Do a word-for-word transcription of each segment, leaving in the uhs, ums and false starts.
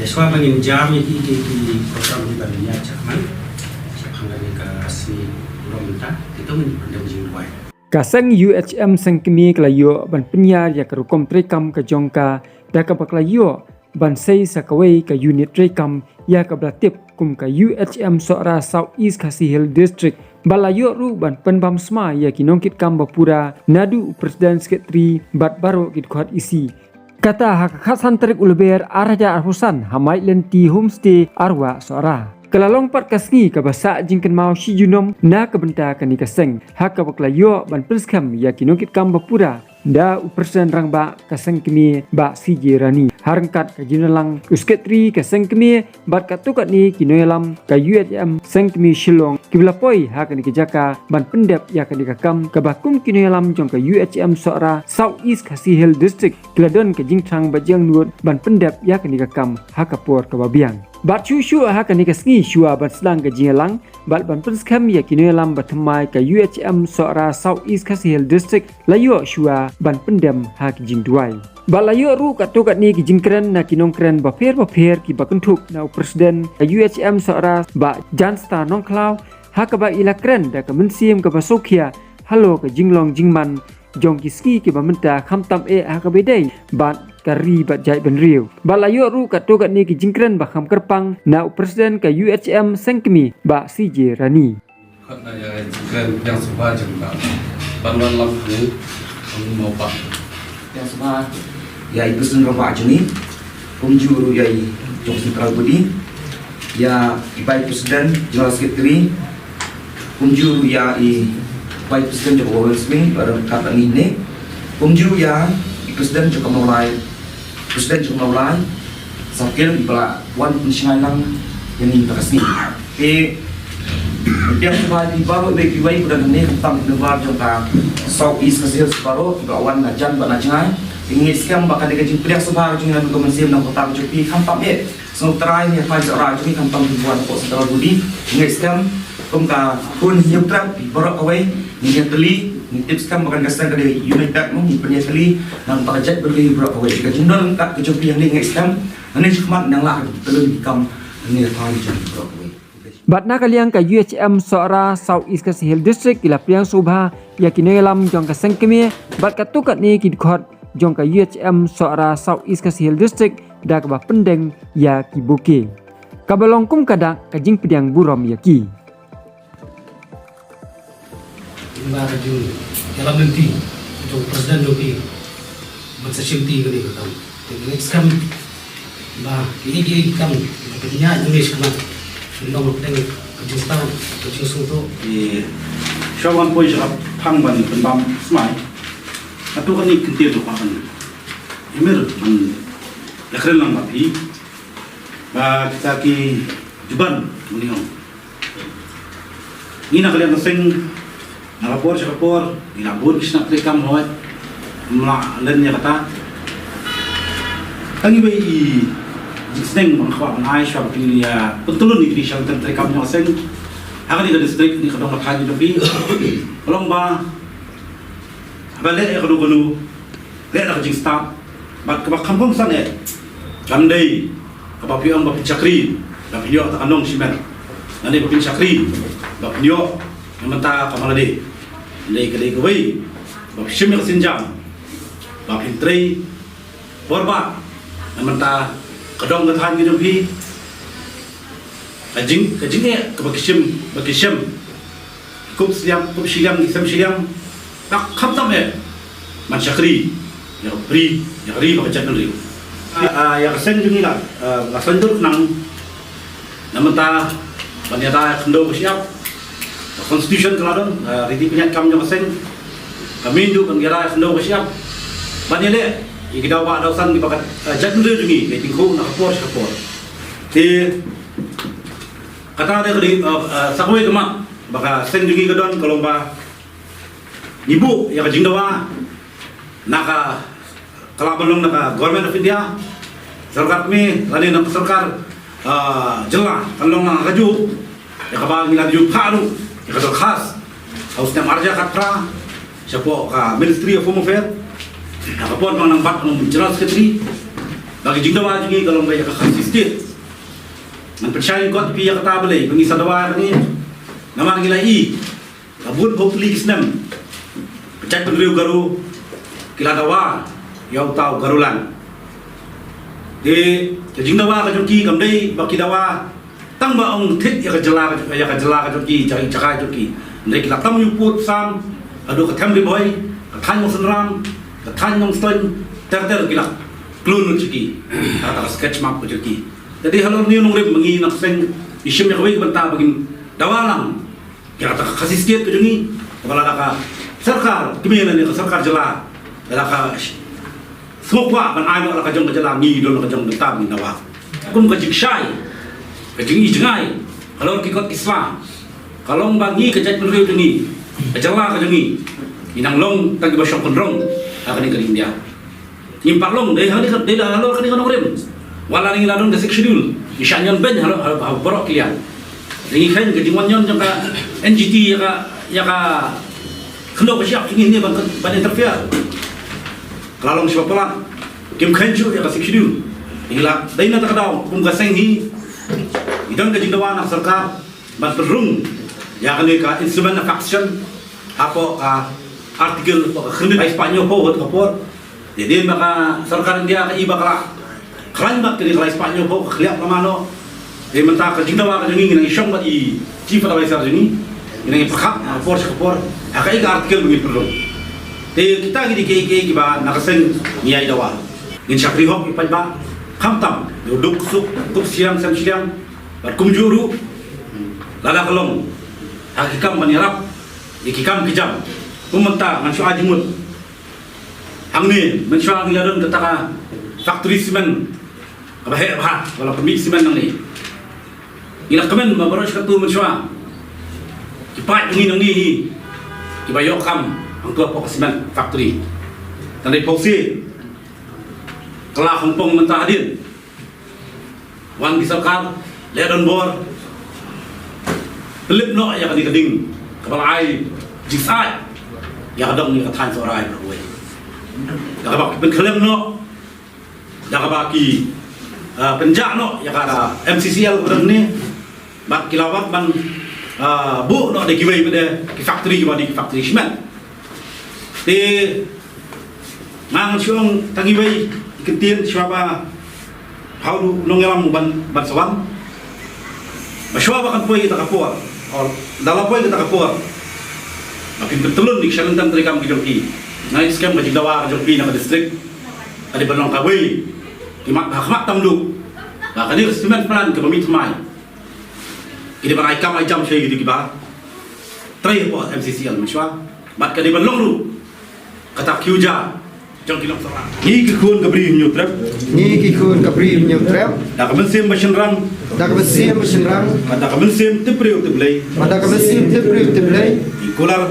Shuwa ba ngin jam ïa ki, ki, ki program kiba ngin ïa shah man shaphang kane ka sngi burom mynta, to ngin pyndem jingduwai. Ka seng U H M Sengkmie ka la ïoh ban pynïar ïa ka rukom treikam ka jong ka, da kaba ka la ïoh ban sei sa kawei ka unit treikam ïa kaba la tip kum ka U H M Sohra South East Khasi Hills District, bad la ïoh ruh ban pynbam smai ïa ki nongkitkam ba pura, naduh u President, Secretary bad baroh ki dkhot E C. Kata ha ka khatsan tarik u Lber ar hajar arphew san ha Maitlynti Homestay, Arwah, Sohra. Ka la long pat ka sngi kaba sah jingkynmaw shi junom na ka bynta kane ka seng, ha kaba ka la ïoh ban pynskhem ïa ki nongkitkam ba pura, da u President Rangbah ka Sengkmie, Bah C J Rani, ha ryngkat ka jingïalang u Secretary ka Sengkmie bad katto katne ki nongïalam ka U H M Sengkmie Shillong, kiba la poi ha kane ka jaka ban pyndep ïa kane ka kam, kaba kum ki nongïalam jong ka U H M Sohra South East Khasi Hills District, ki la don ka jingthrang bad jingangnud ban pyndep ïa kane ka kam ha ka por kaba biang. Bad shuh shuh ha kane ka sngi, shuwa ban sdang ka jingïalang bad ban pynskhem ïa ki nongïalam ba thymmai ka U H M Sohra South East Khasi Hills District, la ïoh shuwa ban pyndem ha ki jingduwai. Bad la ïoh ruh katto katne ki jingkren na ki nongkren bapher bapher kiba kynthup na u President ka U H M Sohra, Bah Janstar Nongkhlaw, ha kaba i la kren da ka mynsiem kaba sngewkhia halor ka jinglong jingman jong ki sngi kiba mynta, khamtam eh ha kaba ïadei bad ka ri bad jaitbynriew. Bad la ïoh ruh katto katne ki jingkren ba kham kyrpang na u President ka U H M Sengkmie, Bah C J Rani. Khot na ïa ka jingkren pdiang sngewbha jong ka ban wan lam hangne, hangne Mawpah. Pdiang sngewbha ïa i President Rangbah jong ngi, kumjuh ruh ïa i jong Central Body, ïa i Vice President, General Secretary, kumjuh ruh ïa i Vice President jong ka Women's Wing, ba don ryngkat bad ngi hangne, kumjuh ïa i President jong ka Mawlai, President jong ka Mawlai Circle, iba la wan pynshngaiñ lang ïa kane ka sngi. Te pdiang sngewbha ïa phi baroh, iwei pa iwei ba don hangne, khamtam ki member jong ka South East Khasi Hills baroh kiba wan na jan bad na jngai. Te ngi ngeit skhem ba kane ka jingpdiang sngewbha ka jong ngi naduh ka mynsiem nongkynta ka jong phi, khamtam eh sngewtrai ne pynshai Sohra jong ngi, khamtam phi ba wan hapoh Central Body. Ngi ngeit skhem kum ka khun Hynñiewtrep, phi baroh kawei ngi ïatylli, ngi tip skhem ba kane ka seng ka dei united mo, ngi pynïatylli na ka bynta ka jaitbynriew baroh kawei. Ka jingdon ryngkat ka jong phi hangne, ngi ngeit skhem nangne shakhmat nang lah ka jingtylli ki kam hangne ha ka jong phi baroh kawei. Bad na ka liang ka U H M Sohra South East Khasi Hills District, ki la pdiang sngewbha ïa ki nongïalam jong ka Sengkmie bad katto katne ki dkhot jong ka U H M Sohra South East Khasi Hills District da kaba pyndeng ïa ki bouquet, kaba long kum ka dak ka jingpdiang burom ïa ki. Ïa ka jingïalam lynti jong u President jong phi ban sa shimti kane ka kam. Te ngi ngeit skhem ba kiei kiei ki kam kiba pynïaid nangne shakhmat kin long hapdeng ka jingstad, ka jingsngewthuh. Te shuwa ban poi sha ka phang ban pynbam smai, hato kane ka kyntien ruh ka ban ïamir ban ïakren lang bad phi ba kita ki juban, mynne ong. Ngi na ka liang ka seng, na ka por sha ka por ngi la bun ki shnat treikam hooid, ym lah len ïa kata. Tang iwei i jingsneng ba nga kwah ban ai shuwa ba phin ïa pyntlun ïa kine ki shnat treikam jong ka seng ha kane ka district, kane ka dong ka thaiñ jong phi, ka long ba haba leh ïa kano kano, leh da ka jingstad bad kaba kham kongsan eh. Kam dei kaba phi ong ba phin shakri ba phin ïoh ta ka nong shimet, lane ba phin shakri ba phin ïoh na bynta ka ma lade. Dei ka dei kawei ba phi shim ïa ka sienjam ba phin trei por ba na bynta ka dong ka thaiñ ka jong phi. Ka jing, ka jingeh kaba ki shim, ba ki shim, kup shiliang, kup shiliang, ki sem shiliang, ba khamtam eh ban shakri ïa ka ri, ïa ka ri bad ka jaitbynriew. Ah, ïa ka seng jong ngi la, ah, la sngewthuh khnang na bynta ban ïada ïa ka khyndew ka shyiap, ka constitution ka la don, ah, riti pynïaid kam jong ka seng, ka mih haduh ban ïada ïa ka khyndew ka shyiap ban ïaleh ïa ki daw bah daw san kiba ka, ah, jaitbynriew jong ngi ka tyngkhuh na ka por sha ka por. Te kata de ka dei, eh, eh, sa kawei ka mat ba ka seng jong ngi ka don, ka long ba ngi buh ïa ka jingdawa na ka, ka la ban long na ka Government of India, sorkar kmie lane na ka sorkar, eh, jylla, kan long na kajuh. Ïa kaba ngi la ju phah ruh ïa ka dorkhas ha u snem ar hajar khatphra shapoh ka Ministry of Home Affairs, ha ka por ba nga nang bat kum General Secretary. Ba ka jingdawa jong ngi ka long ba ïa ka Khasi State. Ngan pynshai kot phi ïa kata balei ba ngi sa dawa ïa kane. Namar ngi la i, ka bun bapli ki snem ka jaitbynriew Garo ki la dawa ïa uta u Garoland. Te ka jingdawa ka jong ki kam dei ba ki dawa tang ba ong thied ïa ka jylla ka, ïa ka jylla ka jong ki, jaka, jaka jong ki. Hynrei ki la tam ïa u pud sam haduh ka Them Ri Bhoi, ka thaiñ Mawsynram, ka thaiñ Nongstoiñ, ter ter ki la klun lut sha ki. Kata ka sketch map ka jong ki. Te dei halor ne u nongrim ba ngi na ka seng ngi shim ïa kawei ka bynta ba ngin dawa lang ïa kata ka Khasi State ka jong ngi, kaba lada ka sorkar kmie lane ka sorkar jylla lada ka sngewkwah ban ai noh la ka jong ka jylla, ngi don la ka jong ka bynta ba ngin dawa. Kum ka jingshai, ka jingi jngai halor ki kot ki sla ka long ba ngi ka jaitbynriew jong ngi, ka jylla ka jong ngi, ngi nang long tang kiba shong kynrong ha kane ka ri India. Ngim pat long, dei ha kane ka, dei halor kane ka nongrim. Wat la ngi la don ka Sixth Schedule, ngi shah ñion beiñ halor, halor, halor baroh ki liang. Dei ngi kheiñ ka jingwan ñion jong ka N G T ïa ka, ïa ka khyndew ka shyiap jong ngi ne ban, ban interfere. Ka la long shibun palat. Kim kheiñ shuh ïa ka Sixth Schedule. Ngi la dei na kata ka daw kum ka seng hi, ngi don ka jingdawa na ka sorkar ban pynrung ïa kane ka instrument of action hapoh ka article, hapoh ka khyrnit lai spah hynñiewphew ha ka por. Te dei ba ka sorkar India ka i ba ka la khlaiñ bad kane ka lai spah hynñiewphew, ka khlieh lama noh. Te mynta ka jingdawa ka jong ngi, ngi nang ïashong bad i Chief Adviser jong ngi, ngi nang ïapyrkhat na ka por sha ka por ha kaei ka article ba ngin pynrung. Te kita ki dei kiei kiei kiba na ka seng ngi ïai dawa. Ngin shakri hok ïa u paidbah, khamtam ïa u duk suk, kup shiliang sem shiliang, bad kumjuh ruh lada ka long ha ki kam ban ïarap ïa ki kam ki jam. Kum mynta ngan shu ai jingmut, hangne mynshuwa ngi la don kata ka factory cement kaba heh bha, ba la pynmih cement nangne. Ngi la kmen ba baroh shi katto mynshuwa ki paid ngi nangne hi kiba ïoh kam hangto hapoh ka cement factory. Tang dei pawsi ka la hong pong mynta hadien. Wan ki sorkar leh donbor, pynlip noh ïa kane ka ding kaba la ai jingsai ïa ka dong ïa ka thaiñ Sohrai baroh kawei. Da kaba ki pynkhlem noh, da kaba ki, ah, pynjah noh ïa ka M C C L ka dong ne. Bad ki la wad ban, ah, buh noh da kiwei pat de ki factory kiba dei ki factory cement. Te nga ngan shu ong tang iwei i kyntien shuwa ba ha u nongïalam u ban, ban sa wan. Ba shuwa ba kan poi kata ka por, or da la poi kata ka por, ba kin pyntyllun ïa ki shaneng tam treikam ki jong ki. Nga ngeit skhem ka jingdawa ka jong ki na ka district ka dei ban long kawei, ki mat ha khmat tam duk ba kane ka cement plant kaba mih thymmai ki dei ban ai kam ai jam sha kito kiba trei hapoh M C C L mynshuwa. Bad ka dei ban long ruh kata ka kiew ja jong ki nongsohra. Ngi ki khun ka Bri Hynñiewtrep. Ngi ki khun ka Bri Hynñiewtrep. Da ka mynsiem ba shynrang. Da ka mynsiem ba shynrang. Bad da ka mynsiem tip briew tip Blei. Bad da ka mynsiem tip briew tip Blei. Ngi kular.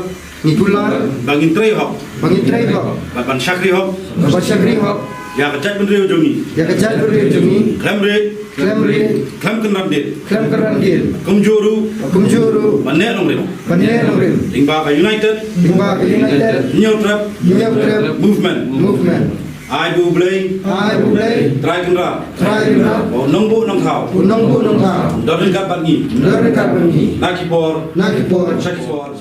Ngi kular. Ba ngin trei hok. Ba ngin trei hok. Bad ban shakri hok. Bad ban shakri hok. Ïa ka jaitbynriew jong ngi. Ïa ka jaitbynriew jong ngi. Khlem rieh. Khlem rieh. Khlem kynran died. Khlem kynran died. Kumjuh ruh. Kumjuh ruh. Ban neh nongrim. Ban neh nongrim. Lyngba ka United. Lyngba ka United. Hynñiewtrep. Hynñiewtrep. Movement. Movement. Ai ba U Blei. Ai ba U Blei. Trai Kynrad. Trai Kynrad. U nongbuh nongthaw. U nongbuh nongthaw. Don ryngkat bad ngi. Don ryngkat bad ngi. Na ki por. Na ki por. Sha ki por.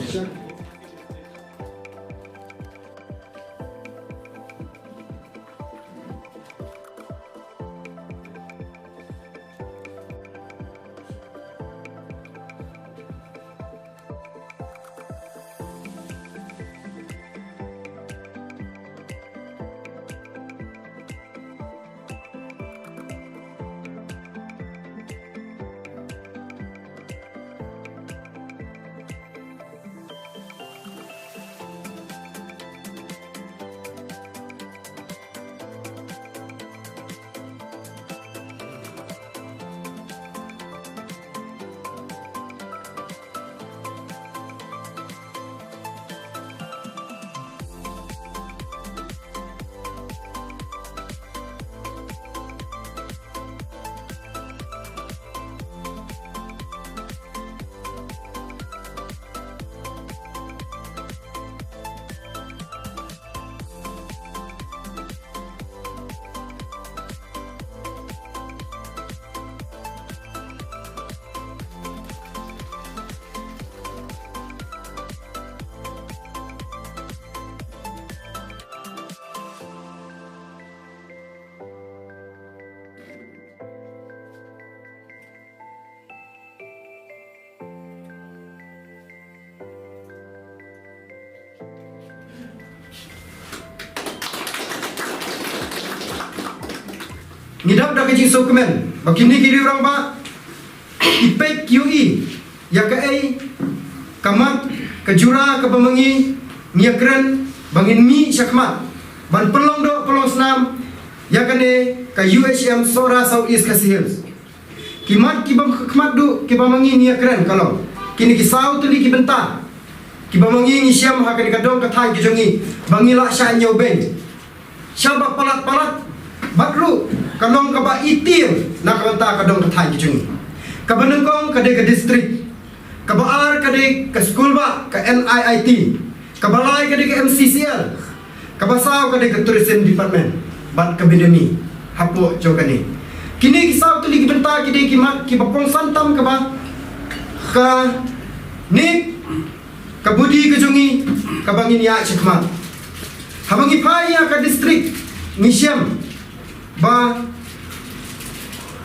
Ngi dap da ka jingsngewkmen ba kine ki riew rangbah ki peit ki ïohi ïa kaei ka mat ka jura kaba ma ngi ngi ïakren ba ngin mih shakhmat ban pynlong doh pynlong snam ïa kane ka U H M Sohra South East Khasi Hills. Ki mat kiba khmat duh kiba ma ngi ngi ïakren ka long kine ki saw tylli ki bynta kiba ma ngi ngi shem ha kane ka dong ka thaiñ ka jong ngi ba ngi lah shah ñiewbeiñ. Shaba palat palat bad ruh ka long kaba itir na ka bynta ka dong ka thaiñ ka jong ngi. Kaba nyngkong ka dei ka district, kaba ar ka dei ka skul ba ka N I I T, kaba lai ka dei ka M C C L, kaba saw ka dei ka tourism department bad ka bidemi hapoh jong kane. Kine ki saw tylli ki bynta ki dei ki mat kiba kongsan tam kaba ka nik ka budi ka jong ngi kaba ngin ïa shakhmat. Haba ngi phai ïa ka district ngi shem ba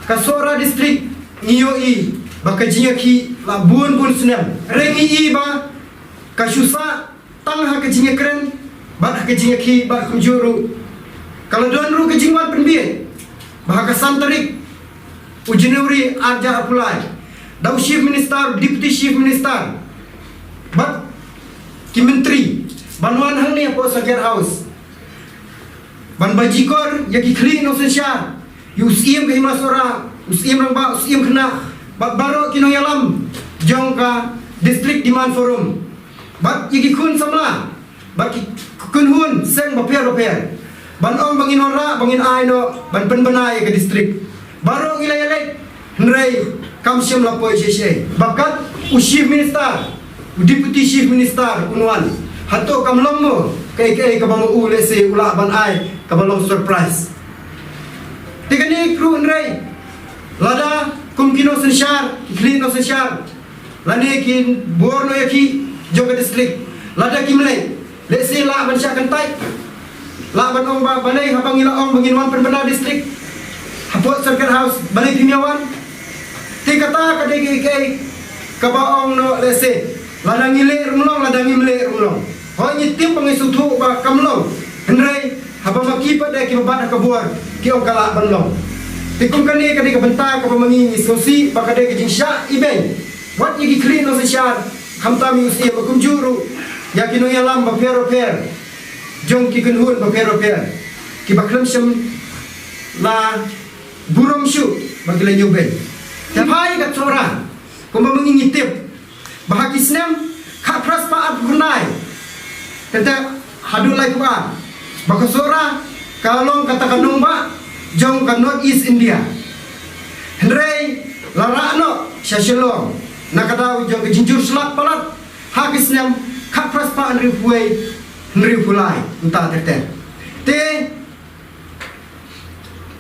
ka Sohra district ngi ïohi ba ka jingïakhih la bun bun snem. Re ngi i ba ka shu sah tang ha ka jingïakren bad ha ka jingïakhih bad kumjuh ruh ka la don ruh ka jingwan pynbiej ba ha ka san tarik u January arja apulai da u Chief Minister, Deputy Chief Minister bad ki menteri ban wan hangne hapoh Circuit House ban bajikor ïa ki khlieh nongsynshar ïa u Syiem ka Hima Sohra, u Syiem Rangbah, u Syiem Khynnah bad baroh ki nongïalam jong ka District Demand Forum bad ïa ki khun samla bad ki kynhun seng bapher bapher ban ong ba ngin wanrah ba ngin ai noh ban pynbna ïa ka district. Baroh ngi la ïaleit hynrei kam shym la poi shisha. Ba kat u Chief Minister, u Deputy Chief Minister un wan, hato kam long mo kaei kaei kaba ma u lehse u lah ban ai kaba long surprise? Te kane ruh hynrei lada kum ki nongsynshar, ki khlieh nongsynshar lane ki bor nongïakhih jong ka district lada kim leit, lehse lah ban shah kyntait, lah ban ong ba balei haba ngi la ong ba ngin wan pynbna district hapoh Circuit House balei phim ïa wan? Te kata ka dei kaei kaei kaba ong noh lehse lada ngi leh ruh long, lada ngim leh ruh long. Hooid ngi tip ba ngi sngewthuh ba kam long, hynrei haba ma ki pat de kiba bat ha ka bor ki ong ka lah ban long. Te kum kane ka dei ka bynta kaba ma ngi ngi sngewsih ba ka dei ka jingshah ibeiñ wat ïa ki khlieh nongsynshar, khamtam ïa u Syiem, kumjuh ruh ïa ki nongïalam bapher bapher jong ki kynhun bapher bapher kiba khlem shym la burom shuh ba ki la ñiewbeiñ. Te phai ka Sohra kumba ma ngi ngi tip ba ha ki snem khatphra spah arphew khyndai, kata haduh laiphew ar, ba ka Sohra ka long kata ka nongbah jong ka North East India. Hynrei la rah noh sha Shillong na ka daw jong ka jingjur shlak palat ha ki snem khatphra spah hynriewphew wei, hynriewphew lai mynta ter ter. Te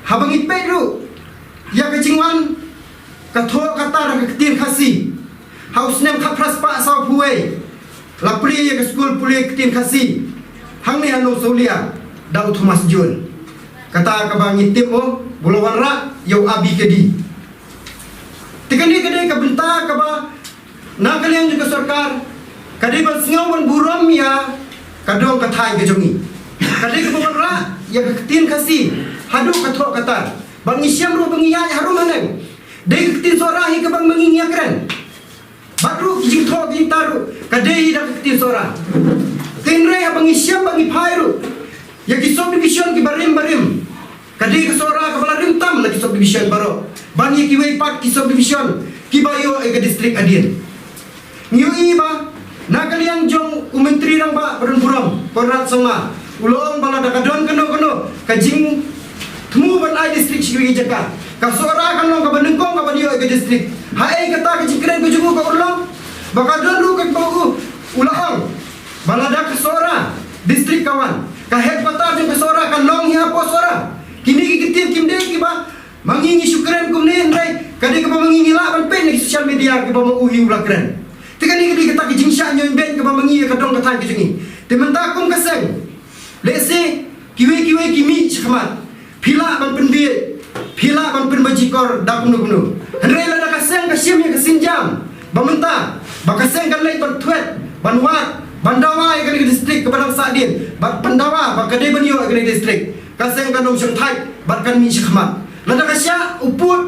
haba ngi peit ruh ïa ka jingwan ka thoh ka tar ha ka ktien Khasi ha u snem khatphra spah sawphew wei, la plie ïa ka skul pule ktien Khasi hangne ha Nongsawlia da u Thomas Jones. Kata kaba ngi tip mo ba la wanrah ïa u A B K D. Te kane ka dei ka bynta kaba na ka liang jong ka sorkar ka dei ban sngew ban burom ïa ka dong ka thaiñ ka jong ngi. Ka dei kaba wanrah ïa ka ktien Khasi haduh ka thoh ka tar. Ba ngi shem ruh ba ngi ïaid harum haneng, dei ka ktien Sohra hi kaba ma ngi ngi ïakren. Bad ruh ki jingthoh ki jingtar ruh ka dei da ka ktien Sohra. Te hynrei haba ngi shem ba ngi phai ruh ïa ki subdivision kiba rim barim, ka dei ka Sohra kaba la rim tam na ki subdivision baroh ban ïa kiwei pat ki subdivision kiba ïoh ïa ka district hadien. Ngi ïohi ba na ka liang jong u Myntri Rangbah ba don burom Conrad Sangma u la ong ba lada ka don kano kano ka jingthmu ban ai district sha kiwei ki jaka, ka Sohra kan long kaba nyngkong kaba ïoh ïa ka district. Haei kata ka jingkren ka jong u ka urlong? Ba ka don ruh kaba u u la ong ba lada ka Sohra district ka wan, ka headquarter jong ka Sohra kan long hi hapoh Sohra. Kine ki ktien kim dei kiba ma ngi ngi shu kren kumne, hynrei ka dei kaba ma ngi ngi lah ban peit na ki social media kiba ma u hi u la kren. Te kane ka dei kata ka jingshah ñiewbeiñ kaba ma ngi ïa ka dong ka thaiñ ka jong ngi. Te mynta kum ka seng, lehse kiwei kiwei ki mih shakhmat, phi lah ban pynbiej, phi lah ban pynbajikor da kumno kumno. Hynrei lada ka seng ka shim ïa ka sienjam ba mynta ba ka seng kan leit ban thwet, ban wad, ban dawa ïa kane ka district kaba dang sahdien, bad ban dawa ba ka dei ban ïoh ïa kane ka district, ka seng kan ym shym thait bad kan mih shakhmat. Lada ka shah u pud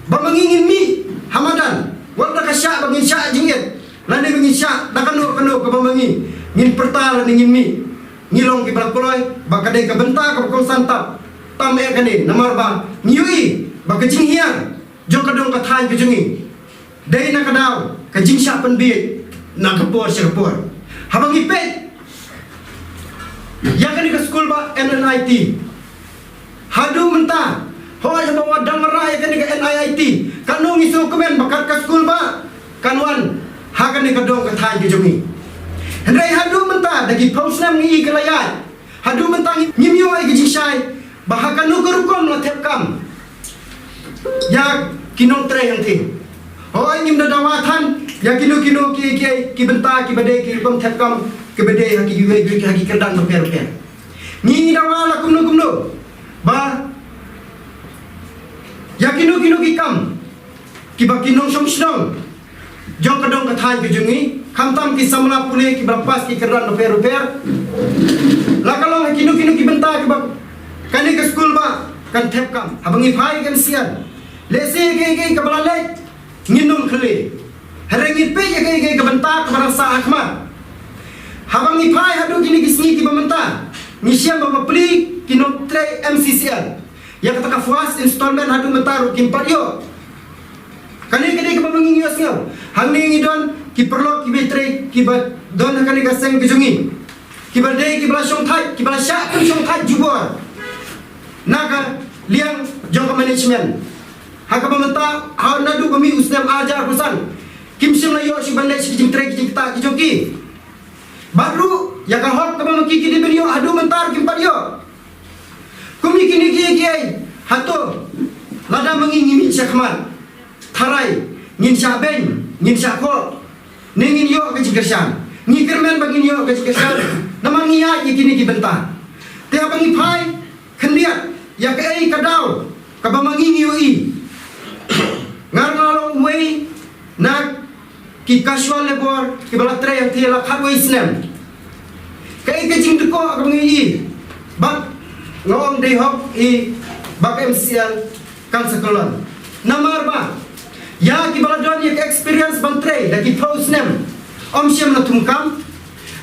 ba ma ngi ngin mih ha madan, wat lada ka shah ba ngin shah jingit, lane ba ngin shah da kano kano kaba ma ngi ngin pyrta lane ngin mih, ngi long kiba la kloi ba ka dei ka bynta kaba kongsan tam, tam eh kane, namar ba ngi ïohi ba ka jinghiar jong ka dong ka thaiñ ka jong ngi dei na ka daw ka jingshah pynbiej na ka por sha ka por. Haba ngi peit ïa kane ka skul ba N N I T, haduh mynta, hooid, haba wat dang wanrah ïa kane ka N I I T, katno ngi sngewkmen ba kat ka skul ba kan wan ha kane ka dong ka thaiñ ka jong ngi. Hynrei haduh mynta, da ki phew snem ngi i ka la ïaid, haduh mynta ngi, ngim ïoh ïa ka jingshai ba ha kano ka rukom la thep kam ïa ki nongtrei hangtei. Hooid, ngim da dawa than ïa kino kino ki, ki, ki bynta kiba dei ki rukom thep kam kiba dei ha ki, ha ki kyrdan bapher bapher. Ngi dawa la kumno kumno ba ïa kino kino ki kam kiba ki nongshong shnong jong ka dong ka thaiñ ka jong ngi, khamtam ki samla pule kiba la pass ki kyrdan bapher bapher, la ka long ha kino kino ki bynta kiba kane ka skul ba kan thep kam. Haba ngi phai ka M C L, lehse kaei kaei kaba la leit ngin ym kylli, hynrei ngin peit ïa kaei kaei ka bynta kaba dang sah ha khmat. Haba ngi phai haduh kine ki sngi kiba mynta, ngi shem ba bapli ki nongtrei M C C L ïa kata ka first installment haduh mynta ruh kim pat ïoh. Kane ka dei kaba ma ngi ngi ïohsngew. Hangne ngi don ki paralok kiba trei, kiba don ha kane ka seng ka jong ngi, kiba dei kiba la shongthait, kiba la shah pynshongthait jubor na ka liang jong ka management. Ha kaba mynta, ha naduh ba mih u snem arhajar arphew san, kim shym la ïoh shuh ban leit sha ki jingtrei ki jingktah ki jong ki. Bad ruh ïa ka hok kaba ma ki ki dei ban ïoh haduh mynta ruh kim pat ïoh. Kum ïa kine kiei kiei, hato lada ma ngi ngi mih sha khmat, tharai ngin shah beiñ, ngin shah khoh, ne ngin ïoh ka jingkyrshan? Ngi kyrmen ba ngin ïoh ka jingkyrshan, namar ngi ïaid ïa kine ki bynta. Te haba ngi phai khyndiat ïa kaei ka daw kaba ma ngi ngi ïohi, nga ruh nga long uwei na ki casual labour kiba la trei hangtei la khatwei snem. Kaei ka jingdukor kaba ngi ïohi? Bad nga ong dei hok i ba ka M C L kan sa kyllon. Namar ba ïa kiba la don ïa ka experience ban trei da ki phew snem, ym shym la thung kam.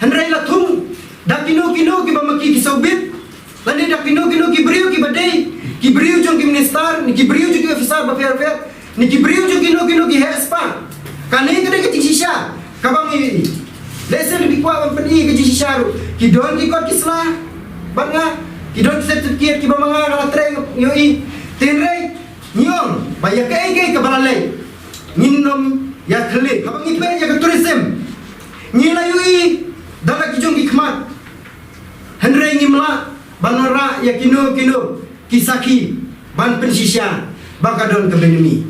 Hynrei la thung da kino kino kiba ma ki ki sawbit, lane da kino kino ki briew kiba dei ki briew jong ki minister, ne ki briew jong ki officer bapher bapher, ne ki briew jong kino kino ki heh spah. Kane ka dei ka jingshisha kaba ngi ïohi. Lehse lada ki kwah ban pyni ka jingshisha ruh, ki don ki kot ki sla bad nga, ki don ki certificate kiba ma nga nga la trei, ngi ïohi. Te hynrei ngi ong ba ïa kaei kaei kaba la leit ngin ym ïa khleh. Haba ngi peit ïa ka tourism, ngi la ïohi da la ki jong ki khmat, hynrei ngim lah ban wanrah ïa kino kino ki sakhi ban pynshisha ba ka don ka bynmih.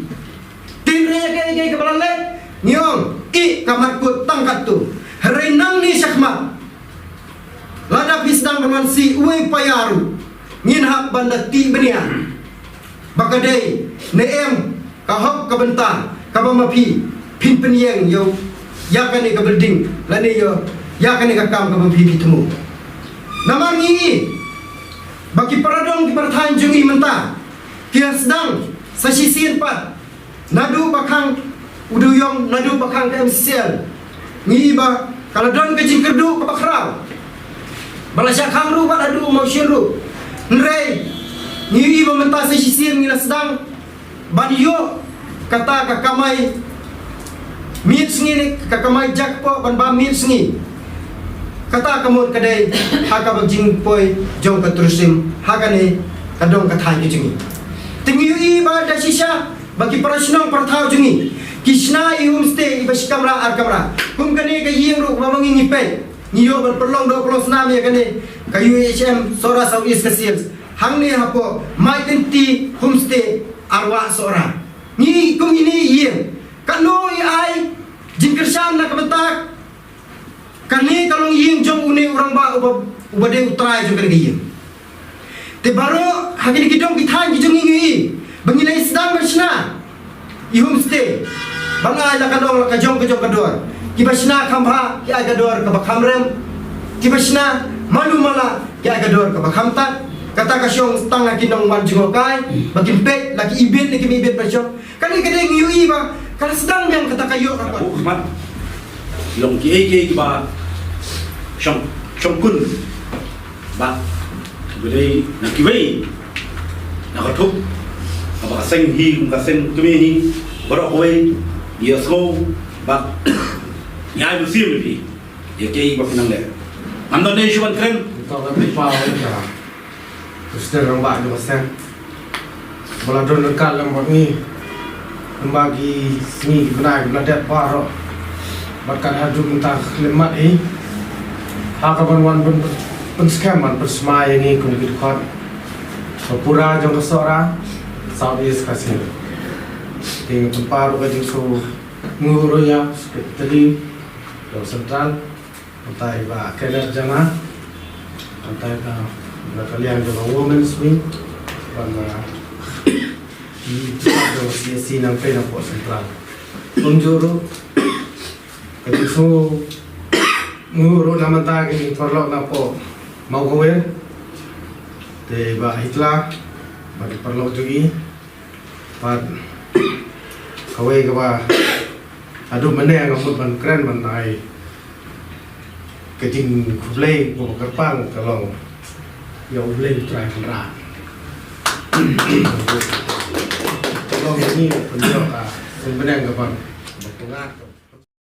Te hynrei ïa kaei kaei kaba la leit, ngi ong, ih, ka mat kut tang katto. Hynrei nangne shakhmat, lada phi sdang ban wan sih uwei u paia ruh, ngin hap ban da tih bniah ba ka dei ne em ka hok ka bynta kaba ma phi phin pynïeng ïa u, ïa kane ka building lane ïa, ïa kane ka kam kaba phi phi thmu. Namar ngi i ba ki para dong ki para thaiñ jong ngi mynta ki la sdang sa shisien pat, naduh ba khang u dewïong, naduh ba khang ka M C L, ngi i ba ka la don ka jingkyrduh kaba khraw, ba la shah khang ruh bad haduh u mawshun ruh. Hynrei ngi i ba mynta sa shisien ngi la sdang ban ïoh kata ka kamai miet sngi ne ka kamai jakpoh ban bam miet sngi. Kata ka mut ka dei ha kaba jingpoi jong ka tourism ha kane ka dong ka thaiñ ka jong ngi. Te ngi ïohi ba da shisha ba ki para shnong para thaw jong ngi ki shna i homestay iba shi kamra ar kamra. Kum kane ka ïing ruh ba ma ngi ngi peit, ngi ïoh ban pynlong doh pynlong snam ïa kane ka U H M Sohra South East Khasi Hills. Hangne hapoh Maitenti Homestay, Arwah Sohra. Ngi kum ine i ïing, katno i ai jingkyrshan na ka bynta kane ka longïing jong une u rangbah uba, uba dei u trai jong kane ka ïing. Te baroh ha kine ki dong ki thaiñ ki jong ngi ngi i ba ngi la sdang ban shna i homestay, ba nga ai la ka dor la ka jong ka jong ka dor. Kiba shna kham bha ki ai ka dor kaba kham rem. Kiba shna malu mala ki ai ka dor kaba kham tad. Kata ka shong tang la ki nongwan jngohkai ba kim peit la ki ibit ne kim ibit ba shong. Kane ka dei ngi ïohi ba ka la sdang biang kata ka ïoh ka kot. Mat. Long kiei kiei kiba shong shong kun ba ba dei na kiwei na ka thup kaba ka seng hi kum ka seng kmie hi baroh kawei ïa sngew ba ïa ai mynsiem ïa phi. Ïa kiei ba phi nang leh. Ngam don ei shuh ban kren. Ito ka phi paw ka President rangbah jong ka seng ba la don ryngkat lem bad ngi. Lem bad ki sngi ki bnai ki ba la dep baroh bad kat haduh mynta ka khyllipmat hi. Ha ka ban wan pyn pynskhem ban pynsmai ïa ngi kum ki dkhot ba pura jong ka Sohra South East Khasi Hills. Te ngi pynpaw ruh ka jingsngew nguh ruh ïa Secretary jong Central. Mynta i Bah Kenneth Jana, mynta i Bah, na ka liang jong ka Women's Wing, ban, ah, i jong ka C S C nangpei na pdeng Central. Kumjuh ruh ka jingsngew nguh ruh na mynta ki paralok na pdeng Mawkyrwat. Te i Bah Hitler bad ki paralok jong i. Bad kawei kaba haduh mynne nga mut ban kren ban ai ka jingkhublei kaba kyrpang ka long ïa U Blei U Trai Kynrad. Ka long ïa ngi ban pynïoh ka seng bneng kaba pyngat.